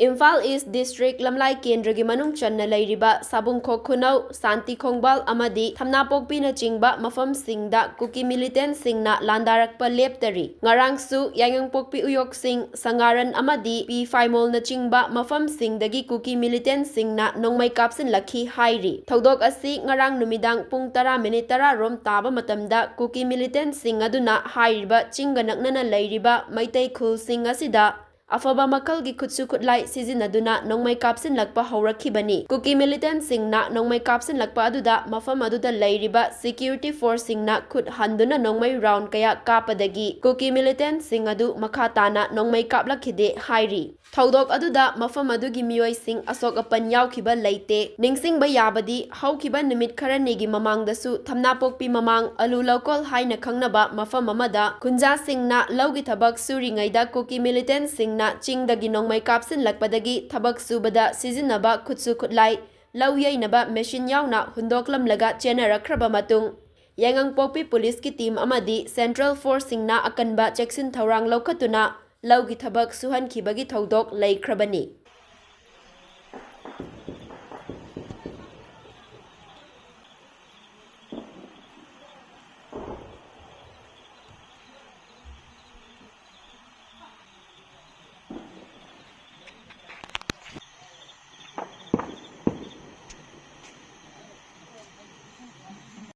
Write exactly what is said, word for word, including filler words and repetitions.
ꯏꯝꯐꯥꯜ ꯏꯁ district ꯂꯝꯂꯥꯏ ꯀꯦꯟꯗ꯭ꯔꯒꯤ ꯃꯅꯨꯡ ꯆꯟꯅ ꯂꯩꯔꯤꯕ ꯁꯥꯕꯨꯡꯈꯣꯛ ꯈꯨꯅꯧ, ꯁꯥꯟꯇꯤ ꯈꯣꯡꯕꯥꯜ ꯑꯃꯗꯤ ꯊꯝꯅꯥꯄꯣꯛꯄꯤꯅꯆꯤꯡꯕ ꯃꯐꯝꯁꯤꯡꯗ ꯀꯨꯀꯤ ꯃꯤꯂꯤꯇꯦꯟꯠꯁꯤꯡꯅ ꯂꯥꯟꯗꯥꯔꯛꯄ ꯂꯦꯞꯇꯔꯤ꯫ ꯉꯔꯥꯡꯁꯨ ꯌꯥꯏꯉꯪꯄꯣꯛꯄꯤ ꯎꯌꯣꯛꯁꯤꯡ, ꯁꯉꯥꯔꯟ ꯑꯃꯗꯤ ꯄꯤ ꯐꯥꯏꯃꯣꯜꯅꯆꯤꯡꯕ ꯃꯐꯝꯁꯤꯡꯗꯒꯤ ꯀꯨꯀꯤ ꯃꯤꯂꯤꯇꯦꯟꯠꯁꯤꯡꯅ ꯅꯣꯡꯃꯩ ꯀꯥꯞꯁꯤꯜꯂꯛꯈꯤ ꯍꯥꯏꯔꯤ꯫ ꯊꯧꯗꯣꯛ ꯑꯁꯤ ꯉꯔꯥꯡ ꯅꯨꯃꯤꯗꯥꯡ ꯄꯨꯡ ꯇꯔꯥ ꯃꯤꯅꯤꯠ ꯇꯔꯥ ꯔꯣꯝ ꯇꯥꯕ ꯃꯇꯝꯗ ꯀꯨꯀꯤ ꯃꯤꯂꯤꯇꯦꯟꯠꯁꯤꯡ ꯑꯗꯨꯅ ꯍꯥꯏꯔꯤꯕ ꯆꯤꯡꯒ ꯅꯛꯅꯅ ꯂꯩꯔꯤꯕ ꯃꯩꯇꯩ ꯈꯨꯜꯁꯤꯡ ꯑꯁꯤꯗ ꯑꯐꯕ ꯃꯈꯜꯒꯤ ꯈꯨꯠꯁꯨ ꯈꯨꯠꯂꯥꯏ ꯁꯤꯖꯤꯟꯅꯗꯨꯅ ꯅꯣꯡꯃꯩ ꯀꯥꯞꯁꯤꯜꯂꯛꯄ ꯍꯧꯔꯛꯈꯤꯕꯅꯤ꯫ ꯀꯨꯀꯤ ꯃꯤꯂꯤꯇꯦꯟꯠꯁꯤꯡꯅ ꯅꯣꯡꯃꯩ ꯀꯥꯞꯁꯤꯜꯂꯛꯄ ꯑꯗꯨꯗ ꯃꯐꯝ ꯑꯗꯨꯗ ꯂꯩꯔꯤꯕ ꯁꯦꯀ꯭ꯌꯨꯔꯤꯇꯤ ꯐꯣꯔꯁꯁꯤꯡꯅ ꯈꯨꯠ ꯍꯟꯗꯨꯅ ꯅꯣꯡꯃꯩ ꯔꯥꯎꯟ ꯀꯌꯥ ꯀꯥꯞꯄꯗꯒꯤ ꯀꯨꯀꯤ ꯃꯤꯂꯤꯇꯦꯟꯠꯁꯤꯡ ꯑꯗꯨ ꯃꯈꯥ ꯇꯥꯅ ꯅꯣꯡꯃꯩ ꯀꯥꯞꯂꯛꯈꯤꯗꯦ ꯍꯥꯏꯔꯤ꯫ ꯊꯧꯗꯣꯛ ꯑꯗꯨꯗ ꯃꯐꯝ ꯑꯗꯨꯒꯤ ꯃꯤꯑꯣꯏꯁꯤꯡ ꯑꯁꯣꯛ ꯑꯄꯟ ꯌꯥꯎꯈꯤꯕ ꯂꯩꯇꯦ꯫ ꯅꯤꯡꯁꯤꯡꯕ ꯌꯥꯕꯗꯤ, ꯍꯧꯈꯤꯕ ꯅꯨꯃꯤꯠ ꯈꯔꯅꯤꯒꯤ ꯃꯃꯥꯡꯗꯁꯨ ꯊꯝꯅꯥꯄꯣꯛꯄꯤ ꯃꯃꯥꯡ ꯑꯂꯨ ꯂꯧꯀꯣꯜ ꯍꯥꯏꯅ ꯈꯪꯅꯕ ꯃꯐꯝ ꯑꯃꯗ ꯈꯨꯟꯖꯥꯁꯤꯡꯅ ꯂꯧꯒꯤ ꯊꯕꯛ ꯁꯨꯔꯤꯉꯩꯗ ꯀꯨꯀꯤ ꯃꯤꯂꯤꯇꯦꯟꯠꯁꯤꯡꯅ ꯆꯤꯡꯗꯒꯤ ꯅꯣꯡꯃꯩ ꯀꯥꯞꯁꯤꯜꯂꯛꯄꯗꯒꯤ ꯊꯕꯛ ꯁꯨꯕꯗ ꯁꯤꯖꯤꯟꯅꯕ ꯈꯨꯠꯁꯨ ꯈꯨꯠꯂꯥꯏ, ꯂꯧ ꯌꯩꯅꯕ ꯃꯦꯁꯤꯟ ꯌꯥꯎꯅ ꯍꯨꯟꯗꯣꯛꯂꯝꯂꯒ ꯆꯦꯟꯅꯔꯛꯈ꯭ꯔꯕ ꯃꯇꯨꯡ, ꯌꯥꯏꯉꯪꯄꯣꯛꯄꯤ ꯄꯨꯂꯤꯁꯀꯤ ꯇꯤꯝ ꯑꯃꯗꯤ ꯁꯦꯟꯇ꯭ꯔꯦꯜ ꯐꯣꯔꯁꯁꯤꯡꯅ ꯑꯀꯟꯕ ꯆꯦꯛꯁꯤꯟ ꯊꯧꯔꯥꯡ ꯂꯧꯈꯠꯇꯨꯅ ꯂꯧꯒꯤ ꯊꯕꯛ ꯁꯨꯍꯟꯈꯤꯕꯒꯤ ꯊꯧꯗꯣꯛ ꯂꯩꯈ꯭ꯔꯕꯅꯤ꯫